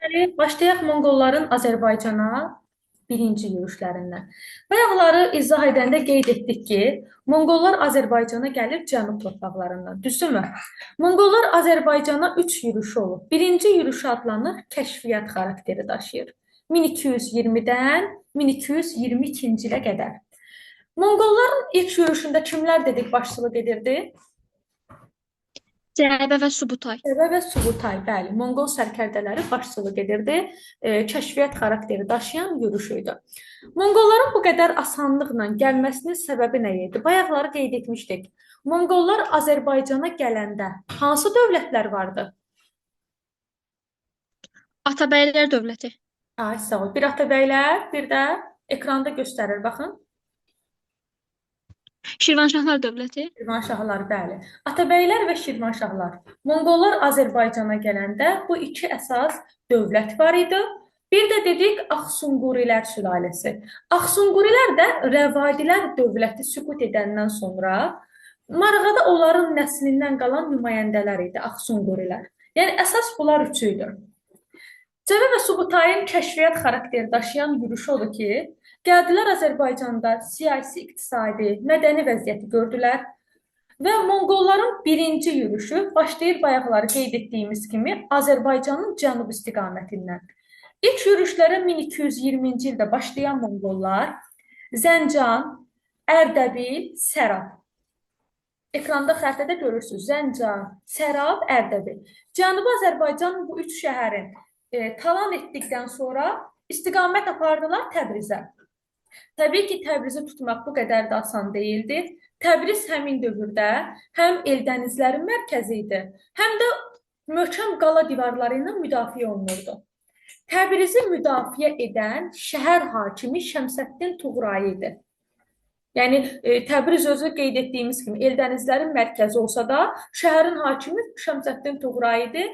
Deməli, başlayaq Monqolların Azərbaycana birinci yürüşlərindən. Bayaqları izah edəndə qeyd etdik ki, Monqollar Azərbaycana gəlir cənub torpaqlarından, düzdürmü? Monqollar Azərbaycana 3 yürüşü olub. Birinci yürüşü adlanır, kəşfiyyat xarakteri daşıyır. 1220-dən 1222-ci ilə qədər. Monqolların ilk yürüşündə kimlər dedik başçılıq edirdi? Cəbə və Subutay. Cəbə və Subutay, bəli, Monqol sərkərdələri başçılıq edirdi. Kəşfiyyat xarakteri daşıyan yürüş idi. Monqolların bu qədər asanlıqla gəlməsinin səbəbi nə idi? Bayaqları qeyd etmişdik. Monqollar Azərbaycana gələndə hansı dövlətlər vardı? Atabəylər dövləti. Ay, sağ ol. Bir Atabəylər, bir də ekranda göstərir, baxın. Şirvanşahlar dövləti. Şirvanşahlar, bəli. Atabəylər və Şirvanşahlar. Monqollar Azərbaycana gələndə bu iki əsas dövlət var idi. Bir də dedik Ağsunqurilər sülaləsi. Ağsunqurilər də Rəvadilər dövləti süqut edəndən sonra Marağada onların nəslindən qalan nümayəndələr idi Ağsunqurilər. Yəni əsas bunlar üçü idi. Cəbə və Subutayın kəşfiyyat xarakteri daşıyan yürüşü odur ki, gəldilər Azərbaycanda siyasi, iqtisadi, mədəni vəziyyəti gördülər və Monqolların birinci yürüşü başlayır bayaqları qeyd etdiyimiz kimi Azərbaycanın cənub istiqamətindən. İlk yürüşlərə 1220-ci ildə başlayan Monqollar Zəncan, Ərdəbil, Sərab. Ekranda xəritədə görürsünüz. Zəncan, Sərab, Ərdəbil. Cənubi Azərbaycanın bu üç şəhərin talan etdikdən sonra istiqamət apardılar Təbrizə. Təbii ki, Təbrizi tutmaq bu qədər də asan deyildi. Təbriz həmin dövrdə həm Eldənizlərin mərkəzi idi, həm də möhkəm qala divarları ilə müdafiə olunurdu. Təbrizi müdafiə edən şəhər hakimi Şəmsəddin Tuğrayi idi. Yəni Təbriz özü qeyd etdiyimiz kimi Eldənizlərin mərkəzi olsa da, şəhərin hakimi Şəmsəddin Tuğrayi idi.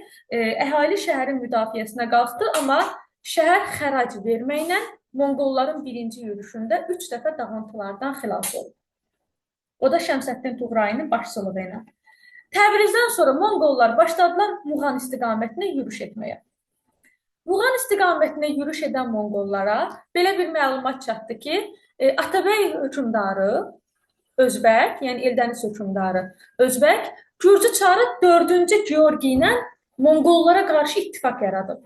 Əhali şəhərin müdafiəsinə qalxdı, amma şəhər xərac verməklə Monqolların birinci yürüşündə 3 dəfə dağıntılardan xilas oldu. O da Şəmsəddin Tuğrayinin başçılığı ilə. Təbrizdən sonra Monqollar başladılar Muğan istiqamətinə yürüş etməyə. Muğan istiqamətinə yürüş edən Monqollara belə bir məlumat çatdı ki, Atabəy hökmdarı Özbək, yəni Eldəniz hökmdarı Özbək, Gürcü çarı 4-cü Georgi ilə Monqollara qarşı ittifaq yaradıb.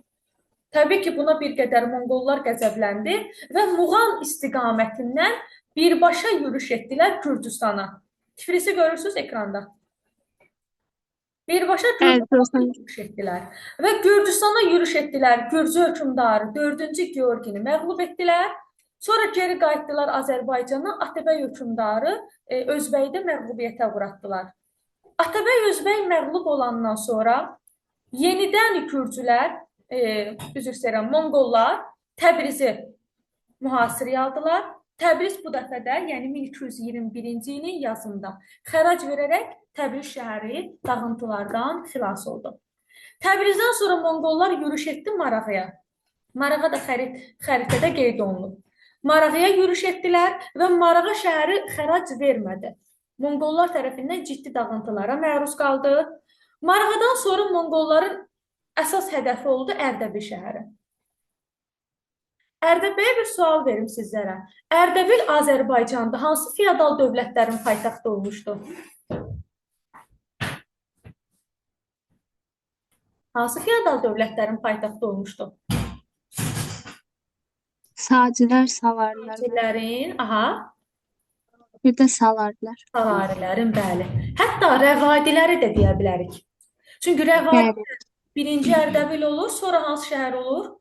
Təbii ki, buna bir qədər Monqollar qəzəbləndi və Muğan istiqamətindən birbaşa yürüş etdilər Gürcüstana. Tiflisi görürsünüz ekranda. Birbaşa Gürcüstana yürüş etdilər və Gürcüstana yürüş etdilər. Gürcü hökmdarı 4-cü Georgini məğlub etdilər. Sonra geri qayıtdılar Azərbaycana. Atabəy hökmdarı Özbəyi də məğlubiyyətə uğratdılar. Atabəy Özbəy məğlub olandan sonra yenidən gürcülər, üzr istəyirəm, Monqollar Təbrizi mühasirəyə aldılar. Təbriz bu dəfə də, yəni 1221-ci ilin yazında xərac verərək Təbriz şəhəri dağıntılardan xilas oldu. Təbrizdən sonra Monqollar yürüş etdi Marağaya. Marağa da xəritədə qeyd olunub. Marağaya yürüş etdilər və Marağa şəhəri xərac vermədi. Monqollar tərəfindən ciddi dağıntılara məruz qaldı. Marağadan sonra Monqolların əsas hədəfi oldu Ərdəbil şəhəri. Ərdəbilə bir sual verim sizlərə. Ərdəbil Azərbaycanda hansı feodal dövlətlərin paytaxtı olmuşdu? Hansı feodal dövlətlərin paytaxtı olmuşdu? Sacilər, Salarilər. Sacilərin, aha. Bir də Salarilər. Salarilərin, bəli. Hətta Rəvadiləri də deyə bilərik. Çünki Rəvadi birinci Ərdəbil olur, sonra hansı şəhər olur?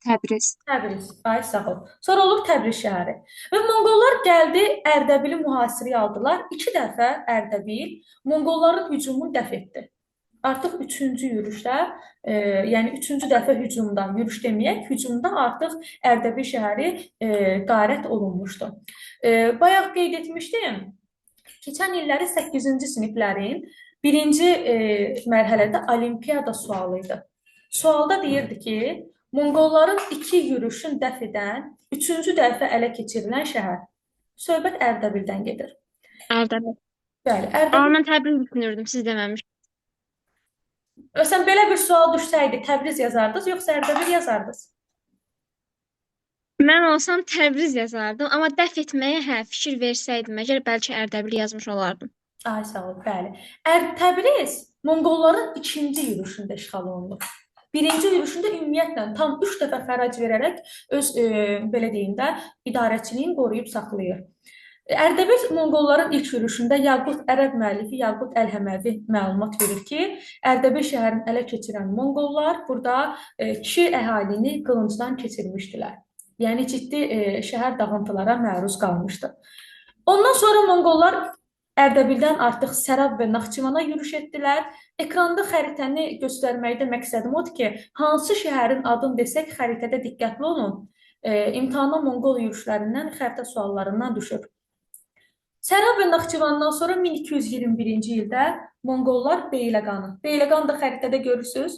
Təbriz. Təbriz. Ay, sağ ol. Sonra olur Təbriz şəhəri. Və Monqollar gəldi, Ərdəbili mühasirəyə aldılar. 2 dəfə Ərdəbil Monqolların hücumunu dəf etdi. Artıq üçüncü yürüşdə, yəni üçüncü dəfə hücumda, yürüş deməyək, hücumda artıq Ərdəbil şəhəri qarət olunmuşdu. Bayaq qeyd etmişdim, keçən illəri 8-ci siniflərin birinci mərhələdə olimpiyada sualı idi. Sualda deyirdi ki, Monqolların 2 yürüşün dəf edən, üçüncü dəfə ələ keçirilən şəhər. Söhbət Ərdəbildən gedir. Ərdəbil. Bəli, Ərdəbil. Amma mən Təbriz düşünürdüm, siz deməmiş. Məsələn, belə bir sual düşsəydi, Təbriz yazardınız, yoxsa Ərdəbil yazardınız? Mən olsam Təbriz yazardım, amma dəf etməyə hə fikir versəydim, əgər bəlkə Ərdəbil yazmış olardım. Ay sağ ol, bəli. Təbriz Monqolların ikinci yürüşündə işğal olunur. Birinci yürüşündə ümumiyyətlə tam 3 dəfə xərac verərək öz belə deyim də idarəçiliyini qoruyub saxlayır. Ərdəbil Monqolların ilk yürüşündə Yaqut ərəb müəllifi Yaqut Əl-Həməvi məlumat verir ki, Ərdəbil şəhərini ələ keçirən Monqollar burada kişi əhalini qılıncdan keçirmişdilər. Yəni ciddi şəhər dağıntılara məruz qalmışdı. Ondan sonra Monqollar Ərdəbildən artıq Sərab və Naxçıvana yürüş etdilər. Ekranda xəritəni göstərməkdə məqsədim odur ki, hansı şəhərin adını desək xəritədə diqqətli olun. İmtahana Monqol yürüşlərindən, xəritə suallarından düşür. Sərab və Naxçıvandan sonra 1221-ci ildə Monqollar Beyləqanı. Beyləqan da xəritədə görürsünüz.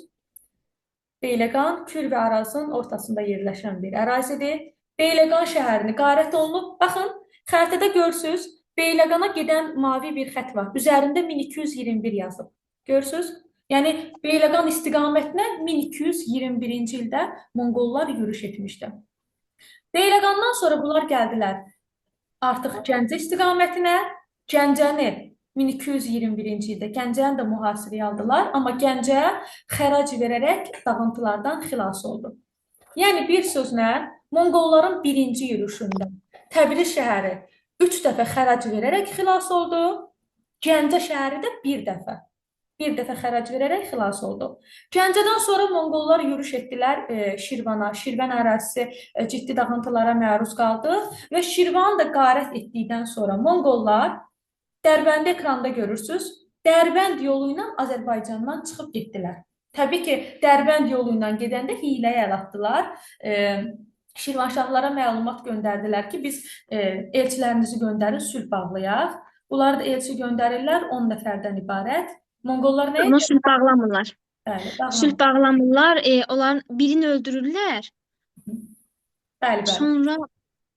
Beyləqan Kür və Arazın ortasında yerləşən bir ərazidir. Beyləqan şəhərini qarət olunub. Baxın, xəritədə görürsünüz. Beyləqana gedən mavi bir xətt var. Üzərində 1221 yazıb. Görürsünüz? Yəni Beyləqan istiqamətinə 1221-ci ildə Monqollar yürüş etmişdi. Beyləqandan sonra bunlar gəldilər artıq Gəncə istiqamətinə. Gəncəni 1221-ci ildə Gəncəni də mühasirəyə aldılar, amma Gəncə xərac verərək dağıntılardan xilas oldu. Yəni bir sözlə Monqolların birinci yürüşündə Təbriz şəhəri 3 dəfə xərac verərək xilas oldu. Gəncə şəhəri də bir dəfə. Bir dəfə xərac verərək xilas oldu. Gəncədən sonra Monqollar yürüş etdilər Şirvana. Şirvan ərazisi ciddi dağıntılara məruz qaldı və Şirvanı da qarət etdikdən sonra Monqollar Dərbəndi ekranda görürsünüz. Dərbənd yolu ilə Azərbaycandan çıxıb getdilər. Təbii ki, Dərbənd yolu ilə gedəndə hiləyə əl atdılar. Şirvanşahlara məlumat göndərdilər ki, biz elçilərinizi göndərin, sülh bağlayaq. Bunlar da elçi göndərirlər, 10 nəfərdən ibarət. Monqollar nə Amma edir? sülh bağlamırlar. Bəli, Sülh bağlamır. bağlamırlar. Onların birini öldürürlər. Bəli, bəli. Sonra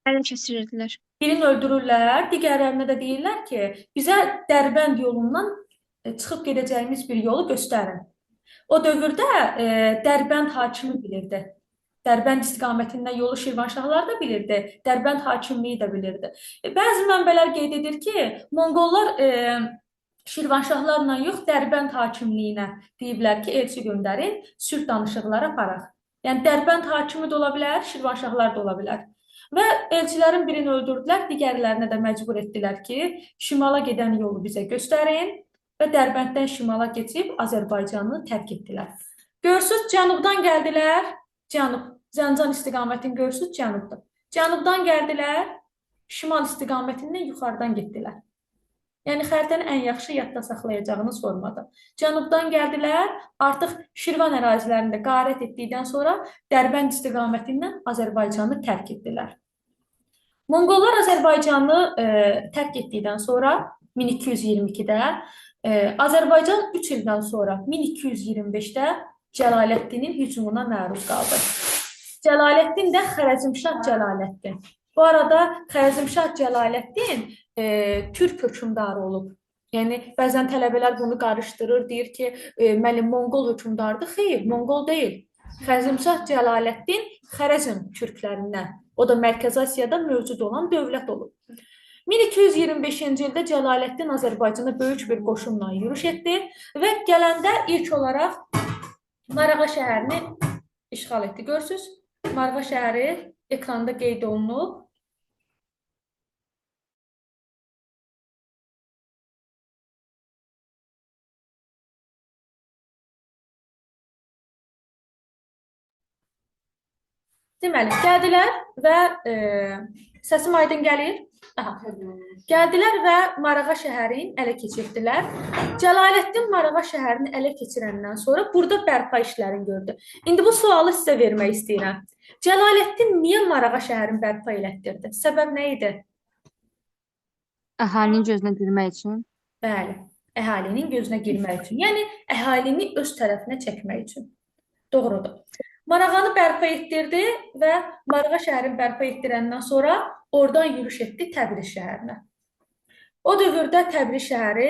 ələ keçirirdilər. Birini öldürürlər, digərlərinə də deyirlər ki, bizə Dərbənd yolundan çıxıb gedəcəyimiz bir yolu göstərin. O dövrdə Dərbənd hakimi bilirdi. Dərbənd istiqamətindən yolu Şirvanşahlar da bilirdi, Dərbənd hakimliyi də bilirdi. Bəzi mənbələr qeyd edir ki, Monqollar Şirvanşahlarla yox, Dərbənd hakimliyinə deyiblər ki, elçi göndərin, sülh danışıqları aparaq. Yəni Dərbənd hakimi də ola bilər, Şirvanşahlar da ola bilər. Və elçilərin birini öldürdülər, digərlərinə də məcbur etdilər ki, şimala gedən yolu bizə göstərin və Dərbənddən şimala keçib Azərbaycanı tərk etdilər. Görürsünüz, cənubdan gəldilər, cənub, Zəncan istiqamətini görürsünüz, cənubdur. Cənubdan gəldilər, şimal istiqamətindən yuxarıdan getdilər. Yəni xəritəni ən yaxşı yadda saxlayacağınız formadır. Cənubdan gəldilər, artıq Şirvan ərazilərində qarət etdikdən sonra Dərbənd istiqamətindən Azərbaycanı tərk etdilər. Monqollar Azərbaycanı tərk etdikdən sonra 1222-də Azərbaycan 3 ildən sonra 1225-də Cəlaləddinin hücumuna məruz qaldı. Cəlaləddin də Xərəzmşah Cəlaləddin. Bu arada Xərəzmşah Cəlaləddin türk hökmdarı olub. Yəni bəzən tələbələr bunu qarışdırır, deyir ki, müəllim Monqol hökmdarıdır. Xeyr, Monqol deyil. Xərəzmşah Cəlaləddin Xərəzm türklərindən. O da Mərkəzi Asiyada mövcud olan dövlət olub. 1225-ci ildə Cəlaləddin Azərbaycana böyük bir qoşunla yürüş etdi və gələndə ilk olaraq Marağa şəhərini işğal etdi. Görürsünüz, Marağa şəhəri ekranda qeyd olunub. Deməli, gəldilər və səsim aydın gəlir? Aha. Gəldilər və Marağa şəhərini ələ keçirdilər. Cəlaləddin Marağa şəhərini ələ keçirəndən sonra burada bərpa işlərini gördü. İndi bu sualı sizə vermək istəyirəm. Cəlaləddin niyə Marağa şəhərini bərpa elətdirdi? Səbəb nə idi? Əhalinin gözünə girmək üçün. Bəli, əhalinin gözünə girmək üçün. Yəni, əhalini öz tərəfinə çəkmək üçün. Doğrudur. Marağanı bərpa etdirdi və Marağa şəhərini bərpa etdirəndən sonra oradan yürüş etdi Təbriz şəhərinə. O dövrdə Təbriz şəhəri,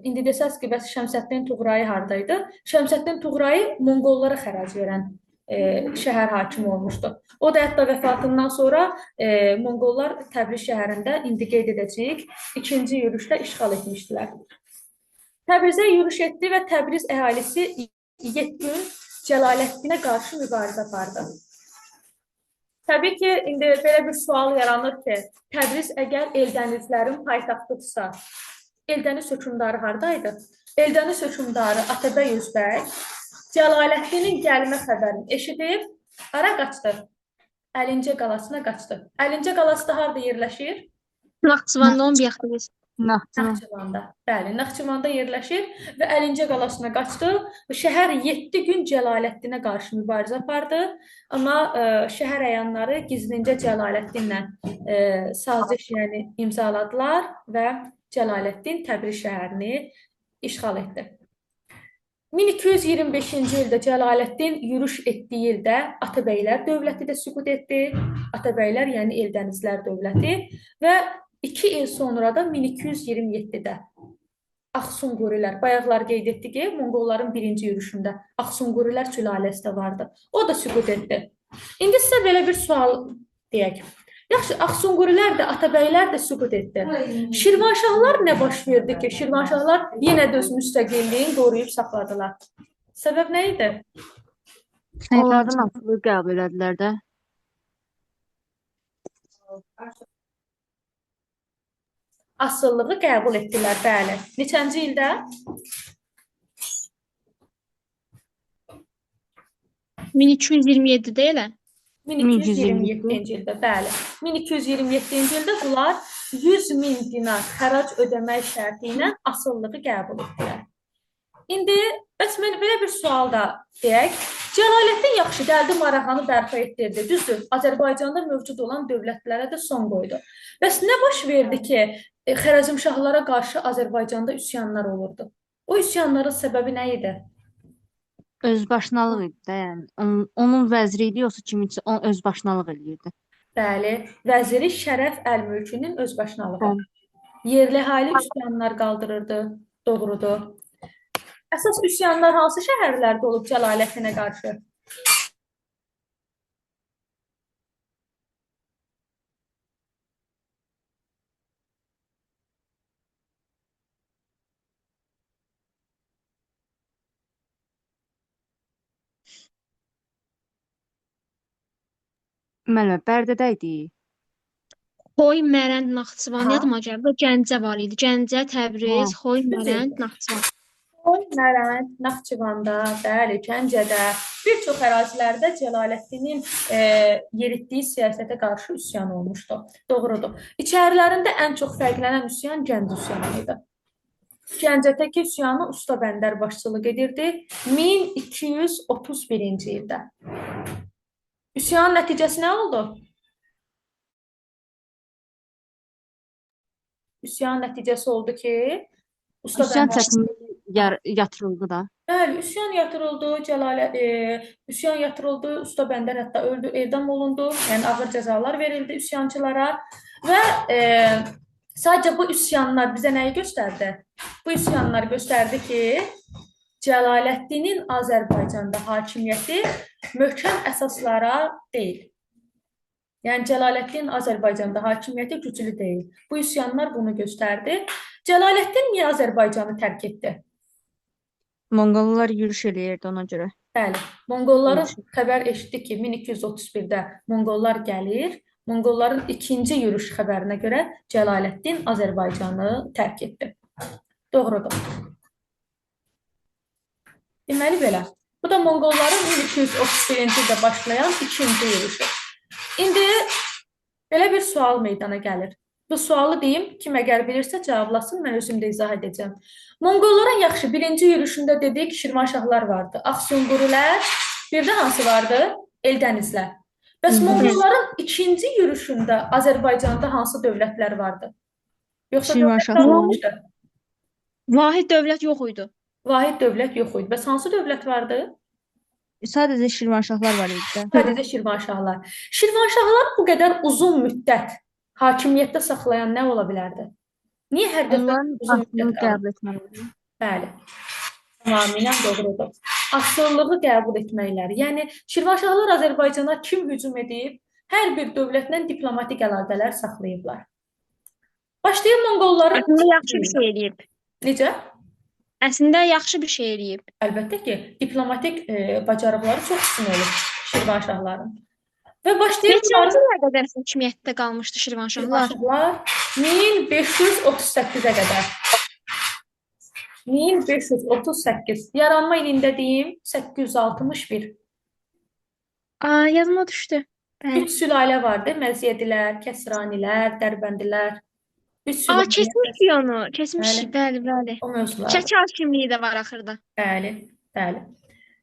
indi desəz ki, bəs Şəmsəddin Tuğrayı hardaydı? Şəmsəddin Tuğrayı Monqollara xərac verən şəhər hakimi olmuşdu. O da hətta vəfatından sonra Monqollar Təbriz şəhərində, indi qeyd edəcəyik, ikinci yürüşlə işğal etmişdilər. Təbrizə yürüş etdi və Təbriz əhalisi 7 gün Cəlaləddinə qarşı mübarizə apardı. Təbii ki, indi belə bir sual yaranır ki, Təbriz əgər Eldənizlərin paytaxtıdırsa, Eldəniz hökmdarı hardaydı? Eldəniz hökmdarı Atabəy Özbək Cəlaləddinin gəlmə xəbərini eşidib, hara qaçdı? Əlincə qalasına qaçdı. Əlincə qalası da harda yerləşir? Naxçıvanda onu bir yaxdınız. Naxçıvan. Naxçıvanda. Bəli, Naxçıvanda yerləşir və Əlincə qalasına qaçdı. Şəhər 7 gün Cəlaləddinə qarşı mübarizə apardı. Amma şəhər əyanları gizlincə Cəlaləddinlə saziş, yəni imzaladılar və Cəlaləddin Təbriz şəhərini işğal etdi. 1225-ci ildə Cəlaləddin yürüş etdiyi ildə Atabəylər dövləti də süqut etdi. Atabəylər, yəni Eldənizlər dövləti və 2 il sonra da 1227-də Ağsunqurilər, bayaqlar qeyd etdi ki, Monqolların birinci yürüşündə Ağsunqurilər sülaləsi də vardı. O da süqut etdi. İndi sizə belə bir sual deyək. Yaxşı, Ağsunqurilər də, Atabəylər də süqut etdi. Şirvanşahlar nə baş verdi ki, Şirvanşahlar yenə də öz müstəqilliyini qoruyub saxladılar? Səbəb nə idi? Onlardan asılı qəbul elədilər də. Asıllığı qəbul etdilər, bəli. Neçənci ildə? 1227-də elə. 1227-ci ildə, bəli. 1227-ci ildə bunlar 100 min dinar xərac ödəmək şərti ilə asıllığı qəbul etdilər. İndi bəs mən belə bir sual da deyək. Cəlaləddin yaxşı gəldi, Marağanı bərpa etdirdi. Düzdür, Azərbaycanda mövcud olan dövlətlərə də son qoydu. Bəs nə baş verdi ki, Xərəzmşahlara qarşı Azərbaycanda üsyanlar olurdu? O üsyanların səbəbi nə idi? Özbaşınalıq idi də, yəni. Onun vəziri idi, yoxsa kiminsə o özbaşınalıq eləyirdi. Bəli, vəziri Şərəf Əl-Mülkünün özbaşınalığı. Bəli. Yerli əhali üsyanlar qaldırırdı, doğrudur. Əsas üsyanlar hansı şəhərlərdə olub Cəlaləddinə qarşı? Müəllimə, Bərdədə idi. Xoy, Mərənd, Naxçıvan Ha. yadıma gəldi. Gəncə var idi. Gəncə, Təbriz, Xoy, Düz Mərənd, Naxçıvan. Xoy, Mərənd, Naxçıvanda, bəli, Gəncədə, bir çox ərazilərdə Cəlaləddinin yeritdiyi siyasətə qarşı üsyan olmuşdu. Doğrudur. İçərilərində ən çox fərqlənən üsyan Gəncə üsyanı idi. Gəncədəki üsyanı Usta Bəndər başçılıq edirdi 1231-ci ildə. Üsyanın nəticəsi nə oldu? Üsyanın nəticəsi oldu ki, Usta Üsyan Bəndər çətinliklə yatırıldı da. Bəli, üsyan yatırıldı, üsyan yatırıldı, Usta Bəndər hətta öldü, edam olundu, yəni ağır cəzalar verildi üsyançılara və sadəcə bu üsyanlar bizə nəyi göstərdi? Bu üsyanlar göstərdi ki, Cəlaləddinin Azərbaycanda hakimiyyəti möhkəm əsaslara deyil. Yəni Cəlaləddin Azərbaycanda hakimiyyəti güclü deyil. Bu üsyanlar bunu göstərdi. Cəlaləddin niyə Azərbaycanı tərk etdi? Monqollar yürüş eləyirdi ona görə. Bəli, Monqolların xəbər eşitdi ki, 1231-də Monqollar gəlir. Monqolların ikinci yürüş xəbərinə görə Cəlaləddin Azərbaycanı tərk etdi. Doğrudur. Deməli belə. Bu da Monqolların 1231-ci ildə başlayan ikinci yürüşü. İndi belə bir sual meydana gəlir. Bu sualı deyim, kim əgər bilirsə cavablasın, mən özüm də izah edəcəm. Monqolların yaxşı birinci yürüşündə dedik, Şirvanşahlar vardı. Ağsunqurilər, bir də hansı vardı? Eldənizlər. Bəs Monqolların ikinci yürüşündə Azərbaycanda hansı dövlətlər vardı? Yoxsa dövlət Şirvanşahlar. qalmamışdı? Vahid dövlət yox idi. Vahid dövlət yox idi. Bəs hansı dövlət vardı? Sadəcə Şirvanşahlar var idi də. Sadəcə Şirvanşahlar. Şirvanşahlar bu qədər uzun müddət hakimiyyətdə saxlayan nə ola bilərdi? Niyə hər dəfə Onların uzun müddət asılını qalır? qəbul etməlidir. Bəli. Tamamilə doğrudur. Asılılığı qəbul etməkləri. Yəni Şirvanşahlar Azərbaycana kim hücum edib, hər bir dövlətlə diplomatik əlaqələr saxlayıblar. Başlayır Monqolların Əslində yaxşı bir şey eləyib. Necə? Əslində yaxşı bir şey eləyib. Əlbəttə ki, diplomatik bacarıqları çox üstün olub Şirvanşahların. Və başlayır Neçənci bunların ilə qədər hakimiyyətdə qalmışdı Şirvanşahlar? Şirvanşahlar 1538-ə qədər. 1538. Yaranma ilində deyim 861. Aa, yadıma düşdü. Bəli. Üç sülalə vardı. Məziyyədilər, Kəsranilər, Dərbəndilər. Üç Aa, sülalə. keçmişik onu. Keçmişik, Bəli. bəli, bəli. O mövzular. Şəki hakimliyi də var axırda. Bəli, bəli.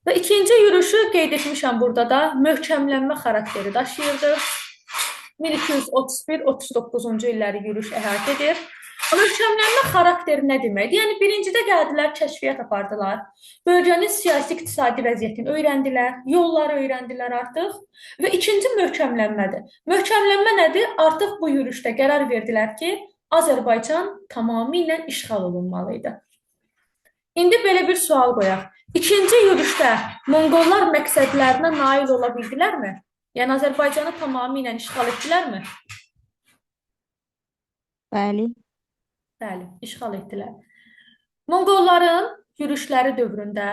Və ikinci yürüşü qeyd etmişəm burada da, möhkəmlənmə xarakteri daşıyırdı. 1231-39-cu illəri yürüş əhatə edir. Möhkəmlənmə xarakteri nə deməkdir? Yəni birincidə gəldilər, kəşfiyyat apardılar. Bölgənin siyasi-iqtisadi vəziyyətini öyrəndilər, yolları öyrəndilər artıq. Və ikinci möhkəmlənmədir. Möhkəmlənmə nədir? Artıq bu yürüşdə qərar verdilər ki, Azərbaycan tamamilə işğal olunmalı idi. İndi belə bir sual qoyaq. İkinci yürüşdə Monqollar məqsədlərinə nail ola bildilərmi? Yəni Azərbaycanı tamamilə işğal etdilərmi? Bəli. Bəli, işğal etdilər. Monqolların yürüşləri dövründə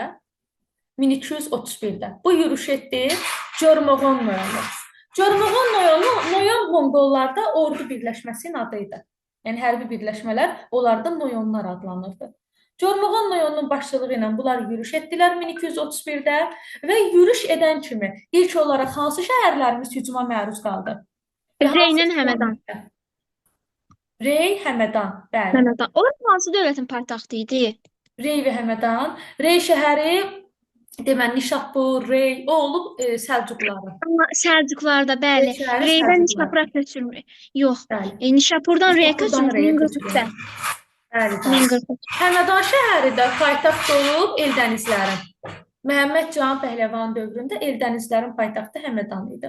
1231-də bu yürüş etdi Cormoğon Noyonu. Cormoğon Noyonu Noyon Monqollarda ordu birləşməsinin adı idi. Yəni hərbi birləşmələr onlarda Noyonlar adlanırdı. Cormoğon Noyonunun başçılığı ilə bunlar yürüş etdilər 1231-də və yürüş edən kimi ilk olaraq hansı şəhərlərimiz hücuma məruz qaldı? Və hansı Reynən Həmədan. istiqamətdə? Rey, Həmədan, bəli. Həmədan. Orası hansı dövlətin paytaxtı idi? Rey və Həmədan. Rey şəhəri, deməli Nişapur, Rey, o olub Səlcuqların. Amma Səlcuqlarda, Rey bəli. şəhəri Reydən Səlcuqların. Nişapura köçürmüş. Yox. Bəli. Nişapurdan Reyə Nişapurdan köçürmüş Reyə 1043-də. köçürmüş. Bəli, bəli. 1043. Həmədan şəhəri də paytaxt olub Eldənizlərin. Məhəmməd Cahan Pəhləvan dövründə Eldənizlərin paytaxtı Həmədan idi.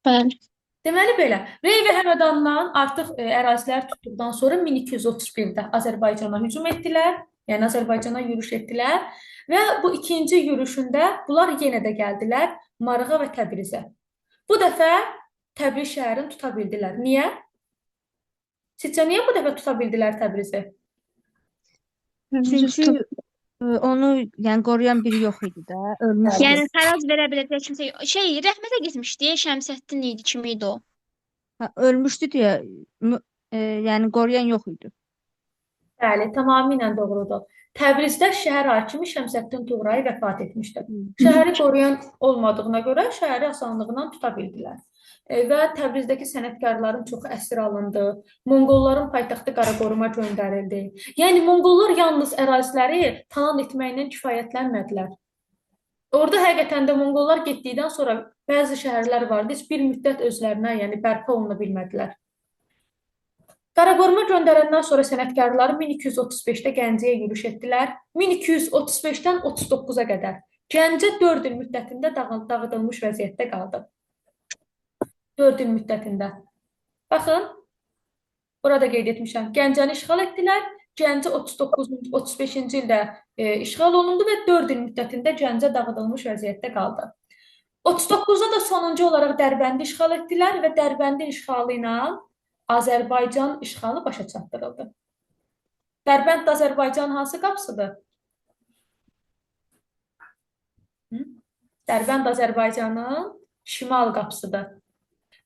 Bəli. Deməli belə, Rey və Həmədandan artıq ərazilər tutduqdan sonra 1231-də Azərbaycana hücum etdilər, yəni Azərbaycana yürüş etdilər və bu ikinci yürüşündə bunlar yenə də gəldilər Marğa və Təbrizə. Bu dəfə Təbriz şəhərini tuta bildilər. Niyə? Sizcə niyə bu dəfə tuta bildilər Təbrizi? Çünki onu yəni qoruyan biri yox idi də, ölmüşdü. Yəni xərac verə biləcək kimsə yox. Şey, rəhmətə getmişdi. Şəmsəddin idi, kim idi o? Ha, ölmüşdü deyə yəni qoruyan yox idi. Bəli, tamamilə doğrudur. Təbrizdə şəhər hakimi Şəmsəddin Tuğrayı vəfat etmişdi. Şəhəri qoruyan olmadığına görə şəhəri asanlıqla tuta bildilər. Və Təbrizdəki sənətkarların çoxu əsir alındı. Monqolların paytaxtı Qaraqoruma göndərildi. Yəni Monqollar yalnız əraziləri talan etməklə kifayətlənmədilər. Orada həqiqətən də Monqollar getdikdən sonra bəzi şəhərlər vardı, heç bir müddət özlərinə, yəni bərpa oluna bilmədilər. Qaraqoruma göndərəndən sonra sənətkarları 1235-də Gəncəyə yürüş etdilər. 1235-dən 39-a qədər Gəncə 4 il müddətində dağıdılmış vəziyyətdə qaldı. 4 il müddətində. Baxın, burada qeyd etmişəm. Gəncəni işğal etdilər. Gəncə 35-ci ildə işğal olundu və 4 il müddətində Gəncə dağıdılmış vəziyyətdə qaldı. 39-da da sonuncu olaraq Dərbəndi işğal etdilər və Dərbəndin işğalı ilə Azərbaycan işğalı başa çatdırıldı. Dərbənd də Azərbaycanın hansı qapısıdır? Dərbənd Azərbaycanın şimal qapısıdır.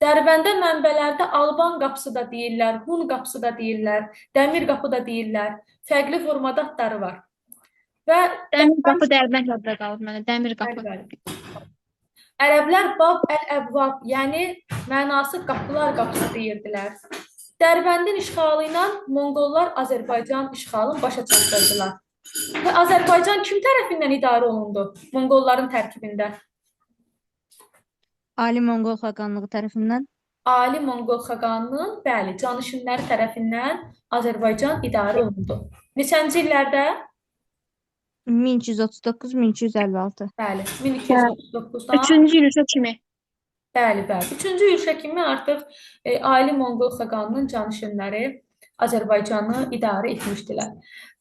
Dərbəndə mənbələrdə Alban qapısı da deyirlər, Hun qapısı da deyirlər, Dəmir qapı da deyirlər. Fərqli formada adları var. Və Dəmir qapı Dərbənd adda qalıb mənə. Dəmir qapı. Bəli, bəli. Ərəblər Bab əl-Əbvab, yəni mənası qapılar qapısı deyirdilər. Dərbəndin işğalı ilə Monqollar Azərbaycan işğalını başa çatdırdılar. Və Azərbaycan kim tərəfindən idarə olundu Monqolların tərkibində? Ali Monqol xaqanlığı tərəfindən. Ali Monqol xaqanının, bəli, canişinləri tərəfindən Azərbaycan idarə olundu. Neçənci illərdə? 1239-1256. Bəli, 1239-dan. Üçüncü yürüşə kimi. Bəli, bəli. Üçüncü yürüşə kimi artıq Ali Monqol xaqanının canişinləri Azərbaycanı idarə etmişdilər.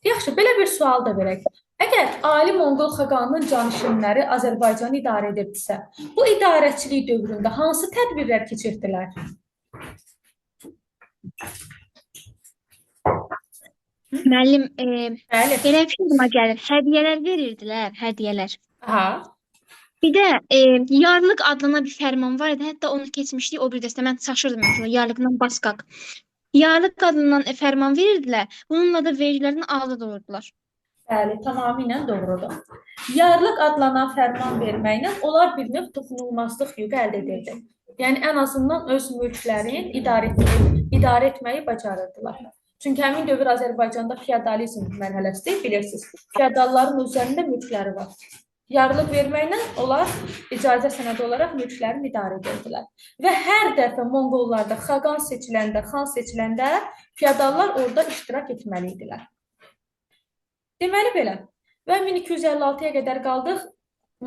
Yaxşı, belə bir sual da verək. Əgər Ali Monqol xaqanının canişinləri Azərbaycanı idarə edirdisə, bu idarəçilik dövründə hansı tədbirlər keçirdilər? Müəllim, Bəli. belə fikrimə gəlir. Hədiyyələr verirdilər, hədiyyələr. Aha. Bir də yarlıq adlanan bir fərman var idi. Hətta onu keçmişdik o bir dəstə. Mən çaşırdım məsələn, yarlıqla basqaq. Yarlıq adlanan fərman verirdilər. Bununla da vergilərdən azad olurdular. Bəli, tamamilə doğrudur. Yarlıq adlanan fərman verməklə onlar bir növ toxunulmazlıq hüququ əldə edirdi. Yəni ən azından öz mülklərini idarə etməyi bacarırdılar. Çünki həmin dövr Azərbaycanda feodalizm mərhələsidir, bilirsiniz. Feodalların üzərində mülkləri var. Yarlıq verməklə onlar icazə sənədi olaraq mülklərini idarə edirdilər. Və hər dəfə Monqollarda xaqan seçiləndə, xan seçiləndə feodallar orada iştirak etməli idilər. Deməli belə. Və 1256-ya qədər qaldıq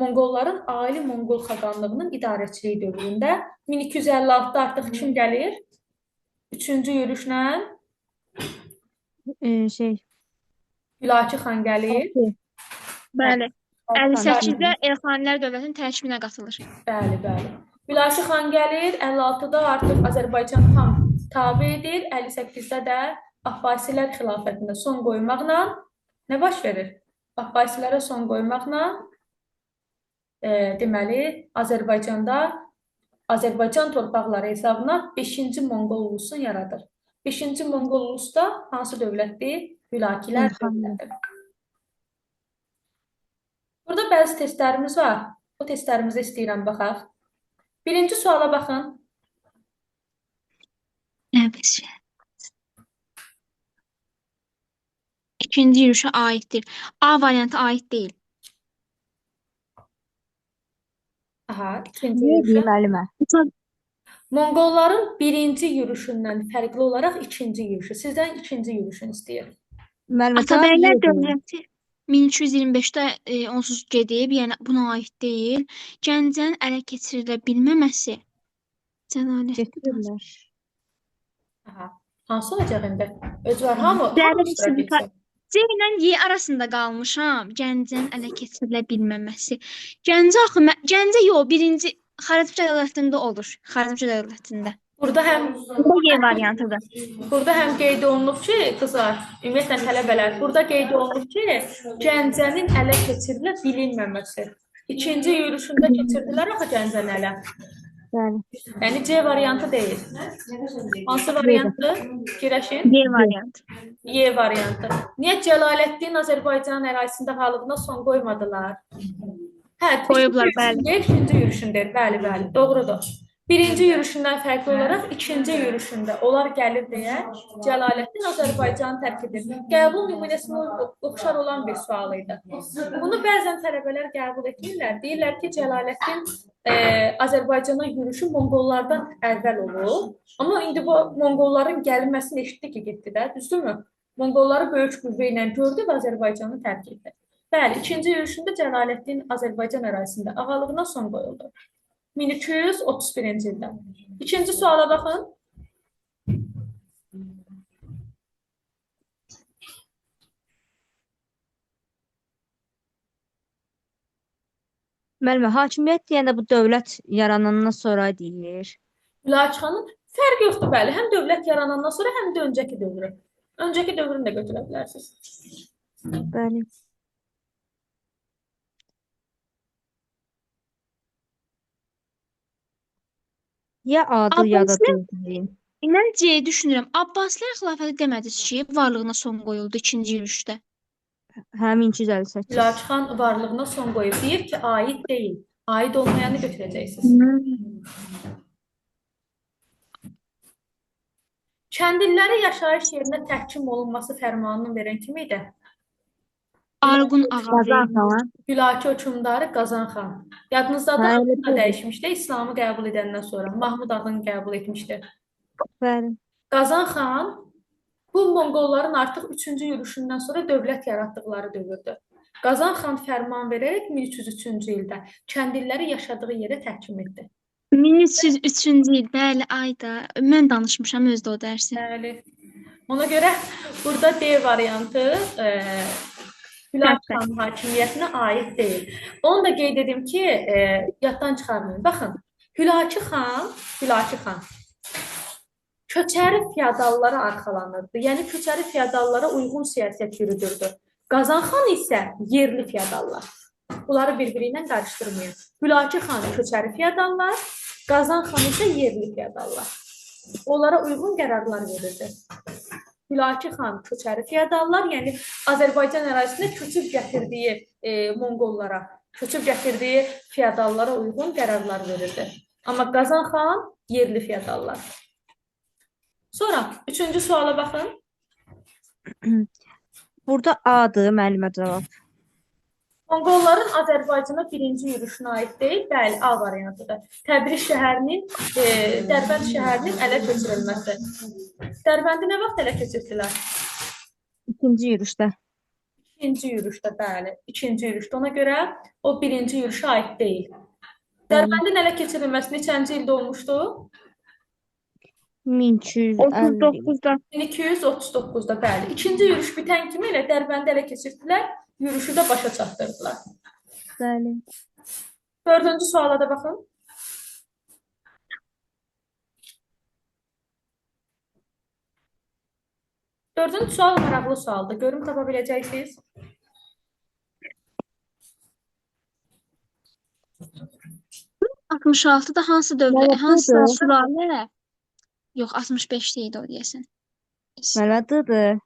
Monqolların Ali Monqol xaqanlığının idarəçiliyi dövründə. 1256-da artıq kim gəlir? Üçüncü yürüşlə Şey, Hülakü xan gəlir. Bəli. 58-də Elxanilər dövlətinin tərkibinə qatılır. Bəli, bəli. Hülakü xan gəlir, 56-da artıq Azərbaycan tam tabe edir, 58-də də Abbasilər xilafətinə son qoymaqla nə baş verir? Abbasilərə son qoymaqla deməli Azərbaycanda Azərbaycan torpaqları hesabına 5-ci Monqol ulusunu yaradır. 5-ci Monqol ulusu da hansı dövlətdir? Hülakilər dövləti. Burada bəzi testlərimiz var. O testlərimizə istəyirəm baxaq. Birinci suala baxın. Evet. İkinci yürüşə aiddir. A variantı aid deyil. Aha, ikinci Niyə yürüşə. müəllimə? Monqolların birinci yürüşündən fərqli olaraq ikinci yürüşü. Sizdən ikinci yürüşünü istəyir. Müəllimə cavab Atabəylər Y deyim. dövləti 1225-də onsuz gedib, yəni buna aid deyil. Gəncənin ələ keçirilə bilməməsi Cəlaləddin. Getirirlər. Aha. Hansı olacaq indi? Öz var, hamı Dərin iştirak etsin. C ilə Y arasında qalmışam. Gəncənin ələ keçirilə bilməməsi. Gəncə axı Gəncə yox, birinci Xarəzmşah dövlətində olur. Xarəzmşah dövlətində. Burada həm Bu Y variantıdır. Burada həm qeyd olunub ki, qızlar, ümumiyyətlə tələbələr, burada qeyd olunub ki, Gəncənin ələ keçirilə bilinməməsi. İkinci yürüşündə keçirdilər axı Gəncəni ələ. Bəli. Yəni C variantı deyil. Hansı variantdır? Fikirləşin. Y variantı. Y variantı. Niyə Cəlaləddin Azərbaycanın ərazisində qalığına son qoymadılar? Hə, Qoyublar, bəli. Deyil, ikinci yürüşün deyil. Bəli, bəli, doğrudur. Birinci yürüşündən fərqli olaraq ikinci yürüşündə onlar gəlir deyə Cəlaləddin Azərbaycanı tərk edir. Qəbul nümunəsinə oxşar olan bir sual idi. Bunu bəzən tələbələr qəbul etmirlər. Deyirlər ki, Cəlaləddin Azərbaycana yürüşü Monqollardan əvvəl olub. Amma indi bu Monqolların gəlməsini eşitdi ki, getdi də, düzdürmü? Monqolları böyük qüvvə ilə gördü və Azərbaycanı tərk etdi. Bəli, ikinci yürüşündə Cəlaləddin Azərbaycan ərazisində ağalığına son qoyuldu. 1231-ci ildə. İkinci suala baxın. Müəllimə, hakimiyyət deyəndə bu dövlət yaranandan sonra deyir. Hülakü xanın fərqi yoxdur, bəli. Həm dövlət yaranandan sonra, həm də öncəki dövrü. Öncəki dövrünü də götürə bilərsiniz. Bəli. Ya A-dır, ya da Abbasilər D deyim. Mən C düşünürəm. Abbasilər xilafəti demədiniz ki, varlığına son qoyuldu ikinci yürüşdə. Hə, 1258. Hülakü xan varlığına son qoyub. Deyir ki, aid deyil. Aid olmayanı götürəcəksiniz. Kəndliləri yaşayış yerinə təhkim olunması fərmanını verən kim idi? Arğun ağa Qazan xan. Hülakü hökmdarı Qazan xan. Yadınızdadır, Hə, adını da elə dəyişmişdi. İslamı qəbul edəndən sonra Mahmud adını qəbul etmişdi. Bəli. Qazan xan bu Monqolların artıq üçüncü yürüşündən sonra dövlət yaratdıqları dövrdür. Qazan xan fərman verərək 1303-cü ildə kəndliləri yaşadığı yerə təhkim etdi. 1303-cü il, bəli, ayda. Mən danışmışam özdə o dərsi. Bəli. Ona görə burada D variantı Hülakü xanın hakimiyyətinə aid deyil. Onu da qeyd edim ki, yaddan çıxarmayın. Baxın, Hülakü xan köçəri feodallara arxalanırdı. Yəni köçəri feodallara uyğun siyasət yürüdürdü. Qazan xan isə yerli feodallar. Bunları bir-biri ilə qarışdırmayın. Hülakü xan köçəri feodallar, Qazan xan isə yerli feodallar. Onlara uyğun qərarlar verirdi. Hülakü xan köçəri feodallar, yəni Azərbaycan ərazisində köçüb gətirdiyi Monqollara, köçüb gətirdiyi feodallara uyğun qərarlar verirdi. Amma Qazan xan yerli feodallar. Sonra üçüncü suala baxın. Burada A-dır müəllimə cavab. Monqolların Azərbaycana birinci yürüşünə aid deyil, bəli, A variantıdır. Təbriz şəhərinin, Dərbənd şəhərinin ələ keçirilməsi. Dərbəndi nə vaxt ələ keçirdilər? İkinci yürüşdə. İkinci yürüşdə, bəli, ikinci yürüşdə. Ona görə o birinci yürüşə aid deyil. Dərbəndin ələ keçirilməsi neçənci ildə olmuşdu? 1250. 39-da. 1239-da, bəli. İkinci yürüş bitən kimi elə Dərbəndi ələ keçirdilər, yürüşü də başa çatdırdılar. Bəli. Dördüncü suala da baxın. Dördüncü sual maraqlı sualdır. Görüm tapa biləcəksiniz. Altmış 66-da hansı dövlət, hansı Məlumatlıdır. sülalə? Yox, 65-də idi o deyəsən. Müəllimə D-dır.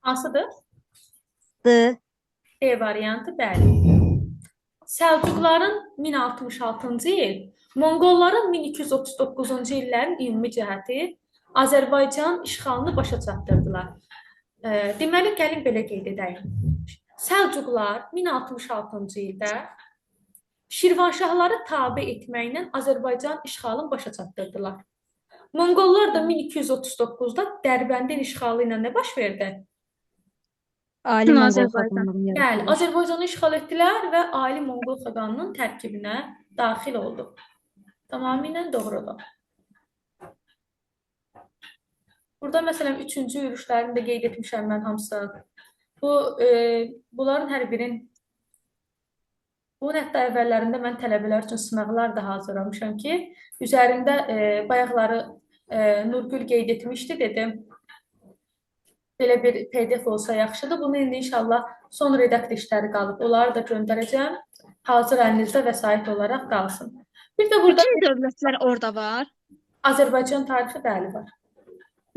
Hansıdır? D. D variantı, bəli. Səlcuqların 1066-cı il, Monqolların 1239-cu illərin ümumi cəhəti Azərbaycan işğalını başa çatdırdılar. Deməli, gəlin belə qeyd edəyim. Səlcuqlar 1066-cı ildə Şirvanşahları tabe etməklə Azərbaycan işğalını başa çatdırdılar. Monqollar da 1239-da Dərbəndin işğalı ilə nə baş verdi? Ali Monqol Azərbaycan. xaqanlığını Bəli, yaratdılar. Azərbaycanı işğal etdilər və Ali Monqol xaqanının tərkibinə daxil oldu. Tamamilə doğrudur. Burada məsələn üçüncü yürüşlərini də qeyd etmişəm mən hamısını. Bu bunların hər birinin bunun hətta əvvəllərində mən tələbələr üçün sınaqlar da hazırlamışam ki, üzərində bayaqları Nurgül qeyd etmişdi, dedim. Belə bir PDF olsa yaxşıdır. Bunu indi inşallah son redaksiya işləri qalıb. Onları da göndərəcəm. Hazır əlinizdə vəsait olaraq qalsın. Bir də burada Bütün dövlətlər orada var. Azərbaycan tarixi bəli var.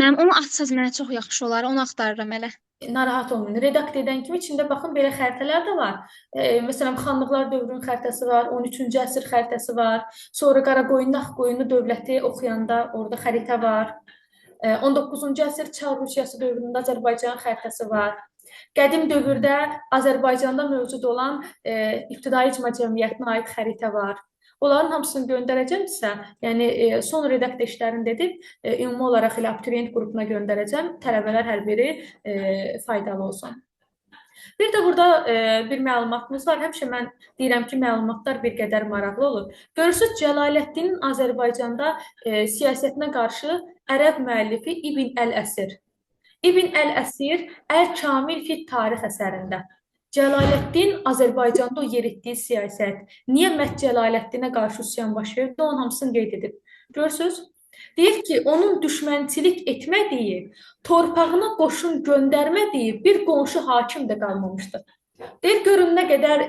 Mənim onu açsaz mənə çox yaxşı olar. Onu axtarıram elə. Narahat olmayın. Redaksiya edən kimi içində baxın belə xəritələr də var. Məsələn, xanlıqlar dövrünün xəritəsi var, 13-cü əsr xəritəsi var. Sonra Qaraqoyunlu, Ağqoyunlu dövləti oxuyanda orada xəritə var. 19-cu əsr Çar Rusiyası dövründə Azərbaycan xəritəsi var. Qədim dövrdə Azərbaycanda mövcud olan İbtidai İcma Cəmiyyətinə aid xəritə var. Onların hamısını göndərəcəm sizə. Yəni son redaksiya işlərini edib ümumi olaraq elə abituriyent qrupuna göndərəcəm. Tələbələr hər biri faydalı olsun. Bir də burada bir məlumatımız var. Həmişə mən deyirəm ki, məlumatlar bir qədər maraqlı olur. Görürsüz, Cəlaləddinin Azərbaycanda siyasətinə qarşı ərəb müəllifi İbn Əl-Əsir. İbn Əl-Əsir Əl-Kamil fit Tarix əsərində Cəlaləddin Azərbaycanda o yeritdiyi siyasət, niyə məhz Cəlaləddinə qarşı üsyan baş verdi, onun hamısını qeyd edib. Görürsüz? Deyir ki, onun düşmənçilik etmədiyi, torpağına qoşun göndərmədiyi bir qonşu hakim də qalmamışdır. Deyir, görün nə qədər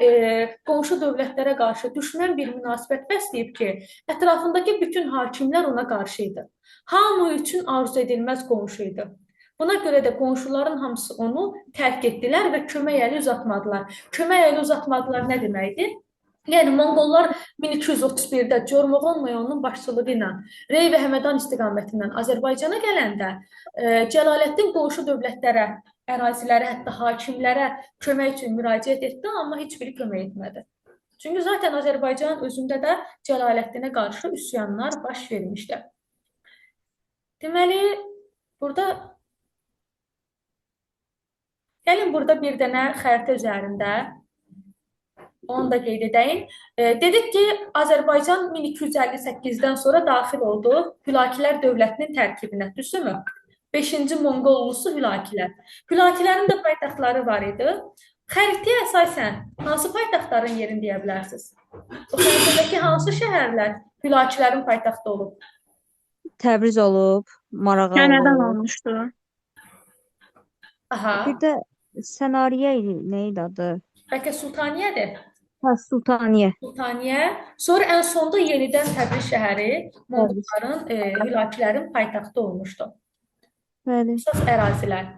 qonşu dövlətlərə qarşı düşmən bir münasibət bəsləyib ki, ətrafındakı bütün hakimlər ona qarşı idi. Hamı üçün arzu edilməz qonşu idi. Buna görə də qonşuların hamısı onu tərk etdilər və kömək əli uzatmadılar. Kömək əli uzatmadılar nə deməkdir? Yəni Monqollar 1231-də Cormoğon Noyonun başçılığı ilə Rey və Həmədan istiqamətindən Azərbaycana gələndə Cəlaləddin qonşu dövlətlərə, ərazilərə, hətta hakimlərə kömək üçün müraciət etdi, amma heç biri kömək etmədi. Çünki zaten Azərbaycanın özündə də Cəlaləddinə qarşı üsyanlar baş vermişdi. Deməli, burada gəlin burada bir dənə xəritə üzərində Onu da qeyd edəyim. Dedik ki, Azərbaycan 1258-dən sonra daxil oldu Hülakilər dövlətinin tərkibinə, düzdürmü? 5-ci Monqol ulusu Hülakilər. Hülakilərin də paytaxtları var idi. Xəritəyə əsasən hansı paytaxtların yerini deyə bilərsiniz? O xəritədəki hansı şəhərlər Hülakilərin paytaxtı olub? Təbriz olub, Marağa Həmədan olub. olmuşdu. Aha, Bir də Sənariyə idi, nə idi adı? Bəlkə Sultaniyədir. Hə, Sultaniyə. Sultaniyə. Sonra ən sonda yenidən Təbriz şəhəri Monqolların, Hülakilərin paytaxtı olmuşdu. Bəli. Əsas ərazilər.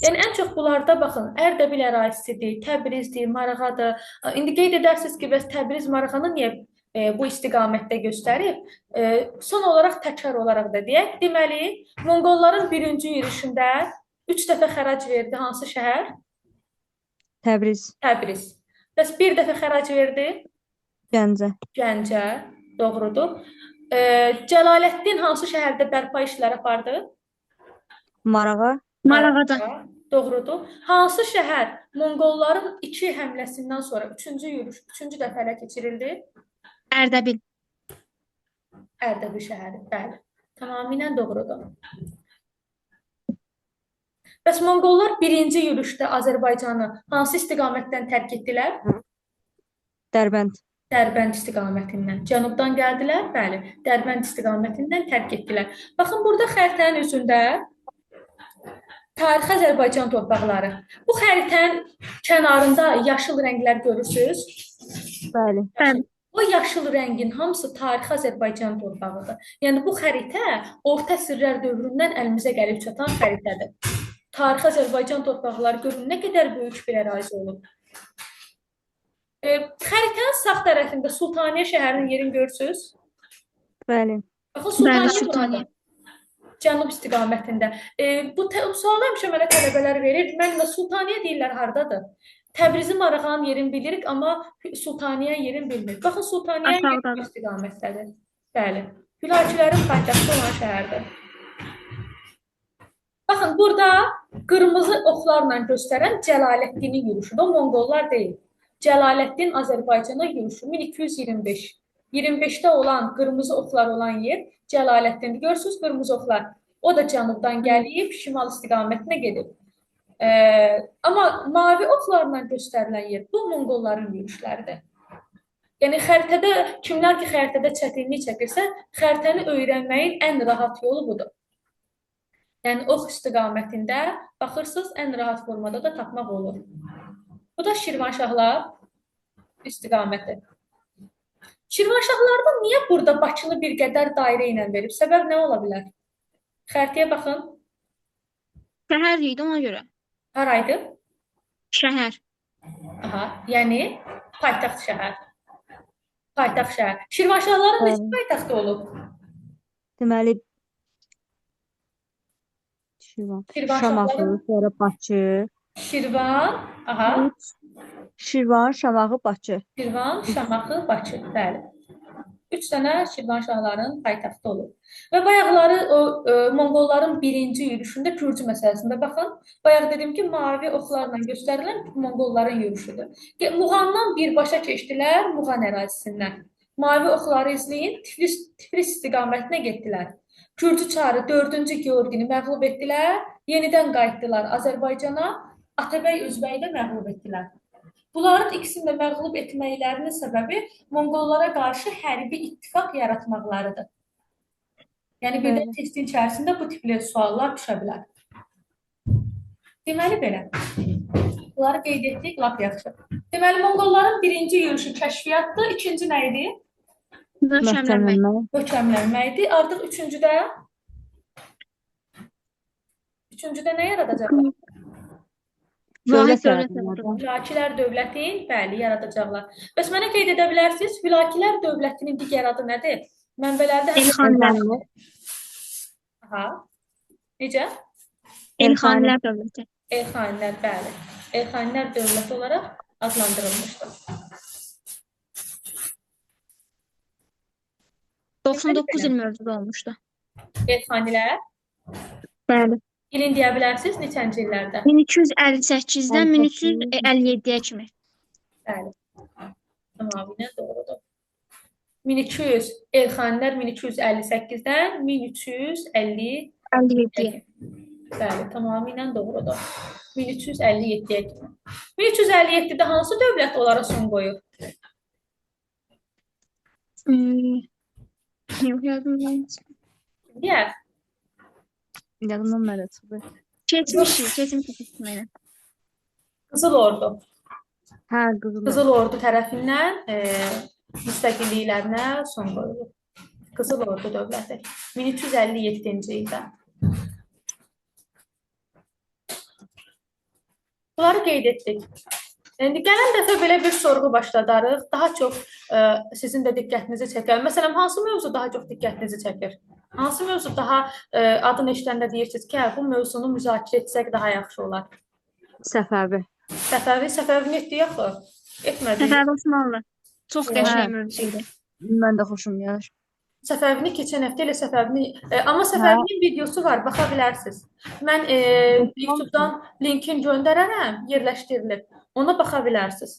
Yəni ən çox bunlarda baxın, Ərdəbil ərazisidir, Təbrizdir, Marağadır. İndi qeyd edərsiniz ki, bəs Təbriz Marağanı niyə bu istiqamətdə göstərib? Son olaraq təkrar olaraq da deyək. Deməli, Monqolların birinci yürüşündə 3 dəfə xərac verdi hansı şəhər? Təbriz, Təbriz. Bəs bir dəfə xərac verdi? Gəncə. Gəncə, doğrudur. Cəlaləddin hansı şəhərdə bərpa işlər apardı? Marağa, Marağada. Doğrudur. Hansı şəhər Monqolların iki həmləsindən sonra üçüncü yürüş, üçüncü dəfə ələ keçirildi? Ərdəbil. Ərdəbil şəhəri. Bəli. Tamamilə doğrudur. Bəs Monqollar birinci yürüşdə Azərbaycanı hansı istiqamətdən tərk etdilər? Dərbənd. Dərbənd istiqamətindən. Cənubdan gəldilər, bəli, Dərbənd istiqamətindən tərk etdilər. Baxın, burada xəritənin üzündə tarixi Azərbaycan torpaqları. Bu xəritənin kənarında yaşıl rənglər görürsünüz. Bəli. Bəli. O yaşıl rəngin hamısı tarixi Azərbaycan torpağıdır. Yəni bu xəritə orta əsrlər dövründən əlimizə gəlib çatan xəritədir. Tarixi Azərbaycan torpaqları görün nə qədər böyük bir ərazi olub. Xəritənin sağ tərəfində Sultaniyə şəhərinin yerini görürsünüz. Bəli. Baxın Sultaniyə Bəli, Sultaniyə. buradır. Cənub istiqamətində. Bu sualı həmişə mənə tələbələr verir. Müəllimə Sultaniyə deyirlər hardadır? Təbrizi Marağanın yerini bilirik, amma Sultaniyə yerini bilmirik. Baxın Sultaniyə Aşağıdadır. istiqamətdədir. Bəli. Hülakilərin paytaxtı olan şəhərdir. Baxın burada qırmızı oxlarla göstərən Cəlaləddinin yürüşüdür. O Monqollar deyil. Cəlaləddin Azərbaycana yürüşü 1225. 25-də olan qırmızı oxlar olan yer Cəlaləddindir. Görürsünüz qırmızı oxlar. O da cənubdan gəlib şimal istiqamətinə gedib. Amma mavi oxlarla göstərilən yer bu Monqolların yürüşləridir. Yəni xəritədə kimlər ki xəritədə çətinlik çəkirsə, xəritəni öyrənməyin ən rahat yolu budur. Yəni ox istiqamətində baxırsınız, ən rahat formada da tapmaq olur. Bu da Şirvanşahlar istiqaməti. Şirvanşahlarda niyə burada Bakını bir qədər dairə ilə verib? Səbəb nə ola bilər? Xəritəyə baxın. Şəhər idi ona görə. Haraydı? Şəhər. Aha, yəni paytaxt şəhər. Paytaxt şəhər. Şirvanşahların neçə paytaxtı olub? Deməli Şirvan. Şamaxı, sonra Bakı. Şirvan, aha. Üç. Şirvan, Şamaxı, Bakı. Şirvan, Şamaxı, Bakı. Bəli. 3 dənə Şirvanşahların paytaxtı olub. Və bayaqları o Monqolların birinci yürüşündə Gürcü məsələsində baxın. Bayaq dedim ki, mavi oxlarla göstərilən Monqolların yürüşüdür. Muğandan birbaşa keçdilər Muğan ərazisindən. Mavi oxları izləyin, Tiflis istiqamətinə getdilər. Gürcü çarı 4-cü Georgini məğlub etdilər, yenidən qayıtdılar Azərbaycana, Atabəy Özbəyi də məğlub etdilər. Bunların ikisini də məğlub etməklərinin səbəbi Monqollara qarşı hərbi ittifaq yaratmaqlarıdır. Yəni birdən testin içərisində bu tipli suallar düşə bilər. Deməli belə. Bunları qeyd etdik, lap yaxşı. Deməli Monqolların birinci yürüşü kəşfiyyatdır, ikinci nə idi? Möhkəmlənmək. Möhkəmlənmək idi. Artıq üçüncüdə nə yaradacaqlar? Vahid Dövlət dövlət yaradacaqlar. Hülakilər dövlətin, bəli, yaradacaqlar. Bəs mənə qeyd edə bilərsiniz, Hülakilər dövlətinin digər adı nədir? Mənbələrdə Elxanilər. Aha. Necə? Elxanilər dövləti. Elxanilər, bəli. Elxanilər dövləti olaraq adlandırılmışdır. 99 il mövcud olmuşdu. Elxanilər. Bəli. İlin deyə bilərsiniz neçənci illərdə? 1258-dən 1357-yə kimi. Bəli. Tamamilə doğrudur. 1200 Elxanilər 1258-dən 1350 57. Bəli, tamamilə doğrudur. 1357-yə kimi. 1357-də hansı dövlət onlara son qoyur? Yox, yadımdan çıxdı. Deyər. Yadımdan mənə çıxdı. Keçmişik, keçmişik mənə. Qızıl Ordu. Hə, Qızıl Ordu. Qızıl Ordu tərəfindən müstəqilliklərinə son qoyulur. Qızıl Ordu dövləti 1357-ci ildə. Bunları qeyd etdik. İndi gələn dəfə belə bir sorğu başladarıq. Daha çox sizin də diqqətinizi çəkər. Məsələn, hansı mövzu daha çox diqqətinizi çəkir? Hansı mövzu daha adını eşidəndə deyirsiniz ki, hə, bu mövzunu müzakirə etsək daha yaxşı olar? Səfəvi. Səfəvi, Səfəvini etdik axı. Etmədik. Səfəvi Osmanlı. Çox Hə. qəşəng mövzu idi. Mən də xoşum gəlir. Səfəvini keçən həftə elə Səfəvini, amma Səfəvinin videosu var, baxa bilərsiniz. Mən YouTube-dan linkini göndərərəm, yerləşdirilib. Ona baxa bilərsiniz.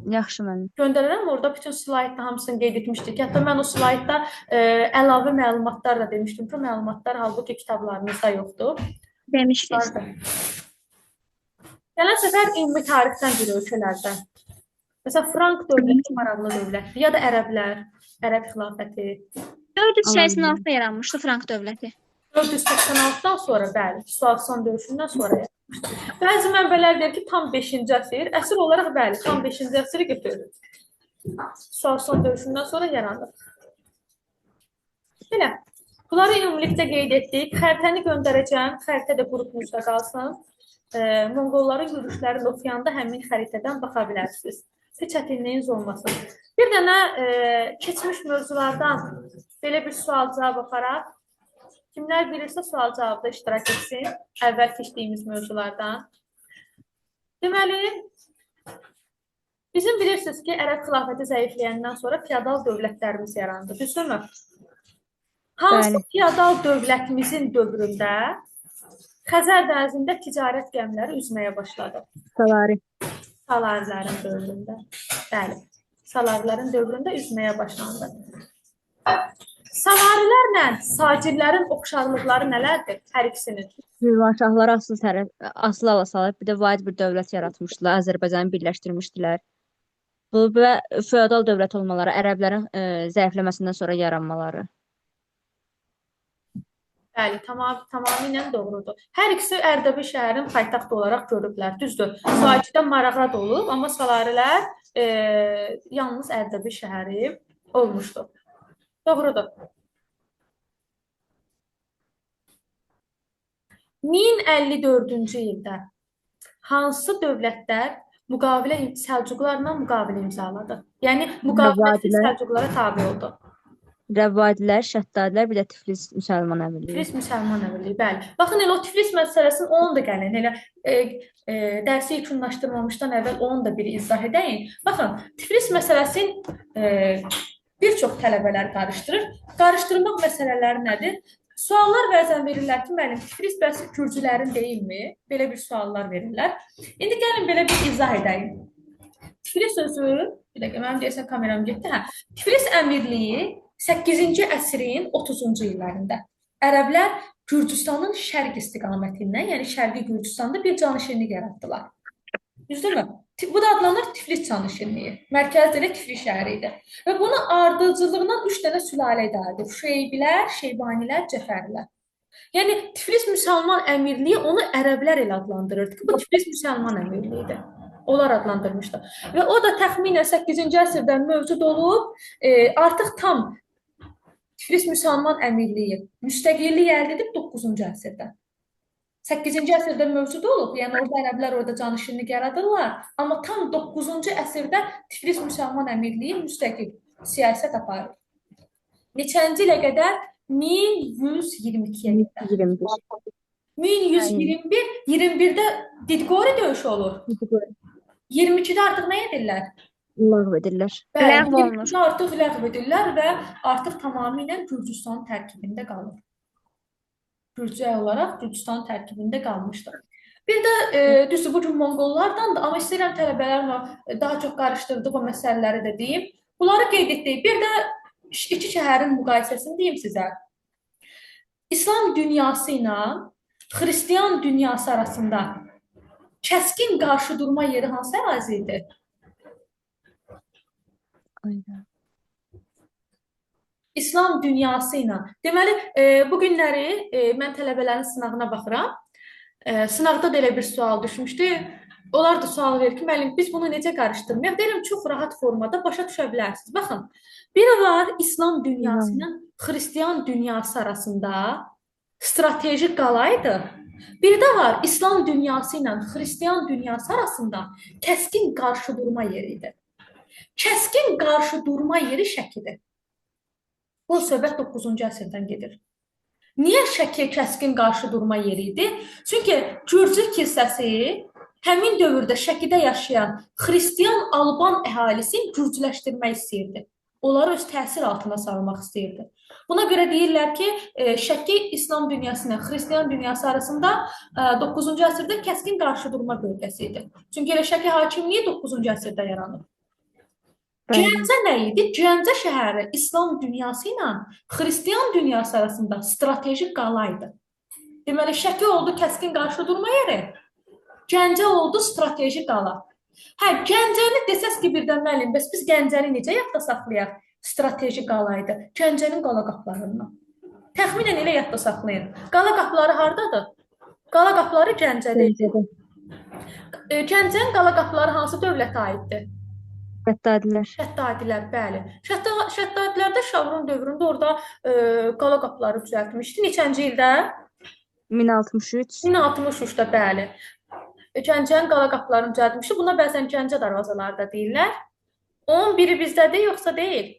Yaxşı mənim. Göndərərəm, orada bütün slaydda hamısını qeyd etmişdik. Hətta mən o slaydda əlavə məlumatlar da demişdim ki, o məlumatlar halbuki kitablarınızda yoxdur. Demişdiniz. Vardı. Gələn səfər ümumi tarixdən bir ölkələrdən. Məsələn, Frank dövləti maraqlı dövlətdir, ya da ərəblər, ərəb xilafəti. 486-da yaranmışdı Frank dövləti. 486-dan sonra, bəli, Sualsan döyüşündən sonra yaranmışdı. Bəzi mənbələr deyir ki, tam 5-ci əsr, əsr olaraq bəli, tam 5-ci əsri götürür. Sualsan döyüşündən sonra yaranır. Belə, bunları ümumilikdə qeyd etdik. Xəritəni göndərəcəm, xəritə də qrupumuzda qalsın. Monqolların yürüşlərini oxuyanda həmin xəritədən baxa bilərsiniz. Heç çətinliyiniz olmasın. Bir dənə keçmiş mövzulardan belə bir sual-cavab aparaq. Kimlər bilirsə sual-cavabda iştirak etsin. Əvvəl keçdiyimiz mövzulardan. Deməli, bizim bilirsiniz ki, Ərəb xilafəti zəifləyəndən sonra feodal dövlətlərimiz yarandı. Düzdürmü? Hansı Bəli. feodal dövlətimizin dövründə Xəzər dənizində ticarət gəmiləri üzməyə başladı? Salari. Salarilərin dövründə. Bəli, Salarilərin dövründə üzməyə başlandı. Salarilərlə sacirlərin oxşarlıqları nələrdir hər ikisinin? Şirvanşahları asıl tərəf asıl ala salıb bir də vahid bir dövlət yaratmışdılar. Azərbaycanı birləşdirmişdilər. Bu və feodal dövlət olmaları, ərəblərin zəifləməsindən sonra yaranmaları. Bəli, tamamilə doğrudur. Hər ikisi Ərdəbil şəhərinin paytaxtı olaraq görüblər. Düzdür. Sacidə marağa da olub, amma Salarilər yalnız Ərdəbil şəhəri olmuşdur. Doğrudur. 1054-cü ildə hansı dövlətlər Səlcuqlarla müqavilə imzaladı? Yəni müqaviləsi Səlcuqlara tabe oldu. Rəvadilər, Şəddadilər, bir də Tiflis Müsəlman Əmirliyi. Tiflis Müsəlman Əmirliyi, bəli. Baxın, elə o Tiflis məsələsini onun da gəlin. Elə dərsi yekunlaşdırmamışdan əvvəl onu da bir izah edəyim. Baxın, Tiflis məsələsini bir çox tələbələr qarışdırır. Qarışdırmaq məsələləri nədir? Suallar bəzən verirlər ki, müəllim, Tiflis bəs gürcülərin deyilmi? Belə bir suallar verirlər. İndi gəlin belə bir izah edəyim. Tiflis sözü, bir dəqiqə, mənim deyəsən kameram getdi. Hə. Tiflis Əmirliyi 8-ci əsrin 30-cu illərində ərəblər Gürcüstanın şərq istiqamətindən, yəni Şərqi Gürcüstanda bir canişinlik yaratdılar. Düzdürmü? Bu da adlanır Tiflis canişinliyi. Mərkəzi elə Tiflis şəhəri idi. Və bunu ardıcıllığından 3 dənə sülalə idarə edir. Şeybilər, Şeybanilər, Cəfərilər. Yəni Tiflis Müsəlman Əmirliyi onu ərəblər elə adlandırırdı ki, bu Tiflis Müsəlman Əmirliyidir. Onlar adlandırmışdı. Və o da təxminən 8-ci əsrdən mövcud olub, artıq tam Tiflis Müsəlman Əmirliyi müstəqillik əldə edib 9-cu əsrdə. 8-ci əsrdə mövcud olub, yəni orada ərəblər orada canişinlik yaradırlar, amma tam 9-cu əsrdə Tiflis Müsəlman Əmirliyi müstəqil siyasət aparır. Neçənci ilə qədər? 1122-yə qədər. 21. 1121, 21-də Didqori döyüşü olur. 22-də artıq nə edirlər? Ləğv edirlər. Bəli, Ləğv olunur. 22-də artıq ləğv edirlər və artıq tamamilə Gürcüstanın tərkibində qalır. Gürcü olaraq Gürcüstanın tərkibində qalmışdır. Bir də düzdür, bu gün Monqollardan da, amma istəyirəm tələbələrlə daha çox qarışdırdıq o məsələləri də deyim. Bunları qeyd etdik. Bir də iki şəhərin müqayisəsini deyim sizə. İslam dünyası ilə Xristian dünyası arasında kəskin qarşı durma yeri hansı ərazi idi? Aynen. İslam dünyası ilə. Deməli, bu günləri mən tələbələrin sınağına baxıram. Sınaqda da elə bir sual düşmüşdü. Onlar da sual verir ki, müəllim, biz bunu necə qarışdırmayaq? Deyirəm, çox rahat formada başa düşə bilərsiniz. Baxın, biri var İslam dünyası ilə Xristian dünyası arasında strateji qala idi. Bir də var İslam dünyası ilə Xristian dünyası arasında kəskin qarşı durma yeri idi. Kəskin qarşı durma yeri Şəkidir. Bu söhbət 9-cu əsrdən gedir. Niyə Şəki kəskin qarşı durma yeri idi? Çünki Gürcü kilsəsi həmin dövrdə Şəkidə yaşayan xristian Alban əhalisini gürcüləşdirmək istəyirdi. Onları öz təsir altına salmaq istəyirdi. Buna görə deyirlər ki, Şəki İslam dünyası ilə xristian dünyası arasında 9-cu əsrdə kəskin qarşı durma bölgəsi idi. Çünki elə Şəki hakimliyi 9-cu əsrdə yaranıb. Gəncə nə idi? Gəncə şəhəri İslam dünyası ilə xristian dünyası arasında strateji qala idi. Deməli, Şəki oldu kəskin qarşı durma yeri, Gəncə oldu strateji qala. Hə, Gəncəni desəz ki, birdən müəllim, bəs biz Gəncəni necə yadda saxlayaq? Strateji qala idi. Gəncənin qala qapılarından. Təxminən elə yadda saxlayın. Qala qapıları hardadır? Qala qapıları Gəncədə idi. Gəncədə. Gəncənin qala qapıları hansı dövlətə aiddir? Şəddadilər. Şəddadilər, bəli. Şəddadilərdə Şavrun dövründə orada qala qapıları düzəltmişdi. Neçənci ildə? 1063. 1063-də, bəli. Gəncənin qala qapılarını düzəltmişdi. Buna bəzən Gəncə darvazaları da deyirlər. Onun biri bizdədir, yoxsa deyil?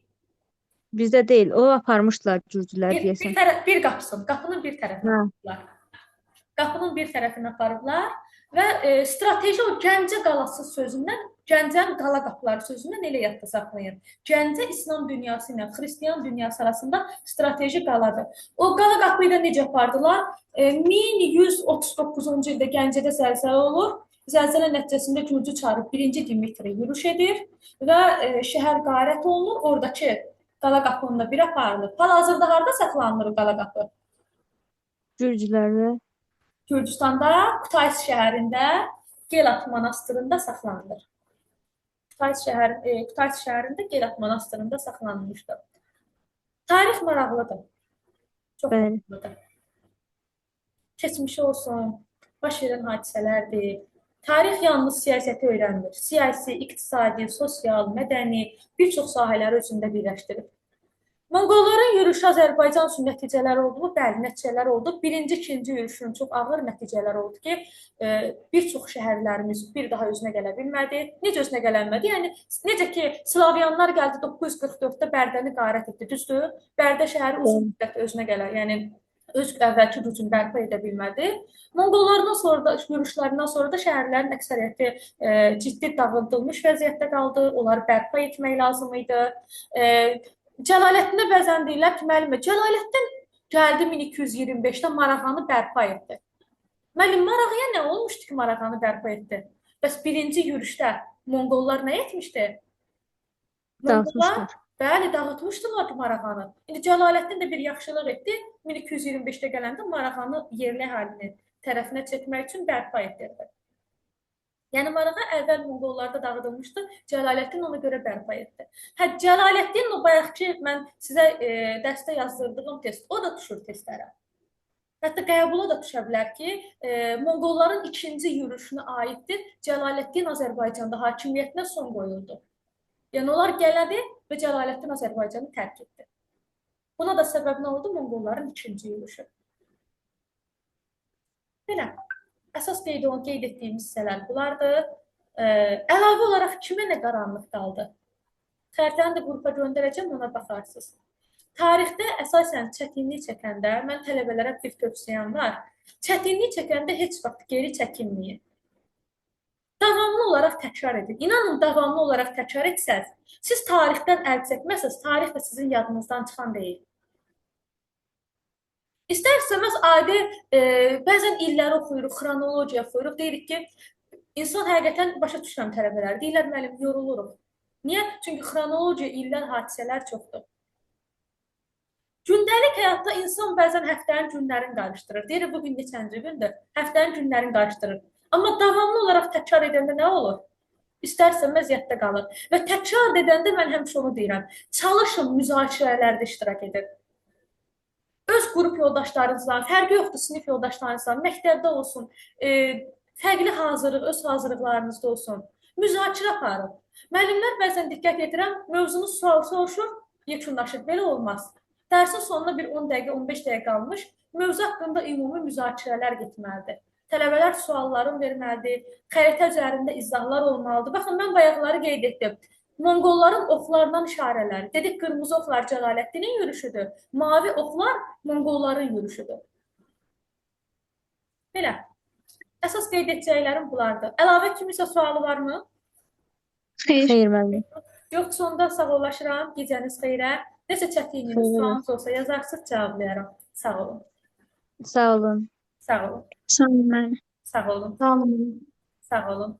Bizdə deyil. O aparmışdılar gürcülər deyəsən. Bir qapısını, qapının bir tərəfini aparıblar. Qapının bir tərəfini aparıblar və strateji o Gəncə qalası sözündən, Gəncənin qala qapıları sözündən elə yadda saxlayın. Gəncə İslam dünyası ilə xristian dünyası arasında strateji qaladır. O qala qapıyı da necə apardılar? 1139-cu ildə Gəncədə zəlzələ olur. Zəlzələ nəticəsində Gürcü çarı 1-ci Dimitri yürüş edir və şəhər qarət olunur. Oradakı qala qapının da bir aparılır. Hal-hazırda harda saxlanılır qala qapı? Gürcülərdə. Gürcüstanda, Kutaisi şəhərində, Gelat monastırında saxlanılır. Kutaisi şəhərində Gelat monastırında saxlanılmışdır. Tarix maraqlıdır. Çox maraqlıdır. Keçmişi olsun, baş verən hadisələrdir. Tarix yalnız siyasəti öyrənmir. Siyasi, iqtisadi, sosial, mədəni bir çox sahələri özündə birləşdirir. Monqolların yürüşü Azərbaycan üçün nəticələri oldu mu? Bəli, nəticələr oldu. Birinci, ikinci yürüşün çox ağır nəticələri oldu ki, bir çox şəhərlərimiz bir daha özünə gələ bilmədi. Necə özünə gələ bilmədi? Yəni, necə ki, Slavyanlar gəldi 944-də Bərdəni qarət etdi, düzdür? Bərdə şəhəri uzun müddət özünə gələ, yəni öz əvvəlki gücünü bərpa edə bilmədi. Monqollardan sonra da, yürüşlərindən sonra da şəhərlərin əksəriyyəti ciddi dağıdılmış vəziyyətdə qaldı. Onları bərpa etmək lazım idi. Cəlaləddinə bəzən deyirlər ki, müəllimə, Cəlaləddin gəldi 1225-də Marağanı bərpa etdi. Müəllim, Marağaya nə olmuşdu ki, Marağanı bərpa etdi? Bəs birinci yürüşdə Monqollar nə etmişdi? Monqollar, bəli, dağıtmışdılar Marağanı. İndi Cəlaləddin də bir yaxşılıq etdi. 1225-də gələndə Marağanı yerli əhalinin tərəfinə çəkmək üçün bərpa etdirdi. Yəni, Marağa əvvəl Monqollarda dağıdılmışdı, Cəlaləddin ona görə bərpa etdi. Hə, Cəlaləddin o bayaqki mən sizə dərsdə yazdırdığım test, o da düşür testlərə. Hətta qəbula da düşə bilər ki, Monqolların ikinci yürüşünə aiddir, Cəlaləddin Azərbaycanda hakimiyyətinə son qoyuldu. Yəni, onlar gələdi və Cəlaləddin Azərbaycanı tərk etdi. Buna da səbəb nə oldu? Monqolların ikinci yürüşü. Belə. Əsas qeyd etdiyimiz hissələr bunlardır. Əlavə olaraq kimə nə qaranlıq qaldı? Xəritəni də qrupa göndərəcəm, ona baxarsınız. Tarixdə əsasən çətinlik çəkəndə, mən tələbələrə bir tövsiyəm var. Çətinlik çəkəndə heç vaxt geri çəkinməyin. Davamlı olaraq təkrar edin. İnanın, davamlı olaraq təkrar etsəz, siz tarixdən əl çəkməsəz, tarix də sizin yadınızdan çıxan deyil. İstər-istəməz adi bəzən illəri oxuyuruq, xronologiya oxuyuruq. Deyirik ki, insan həqiqətən başa düşürəm tələbələr. Deyirlər, müəllim, yoruluruq. Niyə? Çünki xronologiya, illər, hadisələr çoxdur. Gündəlik həyatda insan bəzən həftənin günlərini qarışdırır. Deyir, bu gün neçənci gündür? Həftənin günlərini qarışdırır. Amma davamlı olaraq təkrar edəndə nə olur? İstər-istəməz yadda qalır. Və təkrar edəndə mən həmişə onu deyirəm. Çalışın, müzakirələrdə iştirak edin. Öz qrup yoldaşlarınızla, fərqi yoxdur, sinif yoldaşlarınızla, məktəbdə olsun, fərqli hazırlıq, öz hazırlıqlarınızda olsun. Müzakirə aparın. Müəllimlər bəzən diqqət edirəm, mövzunu sual soruşur, yekunlaşır. Belə olmaz. Dərsin sonuna bir 10 dəqiqə, 15 dəqiqə qalmış, mövzu haqqında ümumi müzakirələr getməlidir. Tələbələr suallarını verməlidir, xəritə üzərində izahlar olmalıdır. Baxın, mən bayaqları qeyd etdim. Monqolların oxlarından işarələri. Dedik, qırmızı oxlar Cəlaləddinin yürüşüdür, mavi oxlar Monqolların yürüşüdür. Belə. Əsas qeyd edəcəklərim bunlardır. Əlavə kimisə sualı varmı? Xeyr. Xeyr müəllim. Yoxsa onda sağollaşıram. Gecəniz xeyrə. Nəsə çətinliyiniz, Xeyrə. sualınız olsa yazarsınız, cavablayaram. Sağ olun. Sağ olun. Sağ olun. Sağ olun müəllim. Sağ olun. Sağ olun. Sağ olun.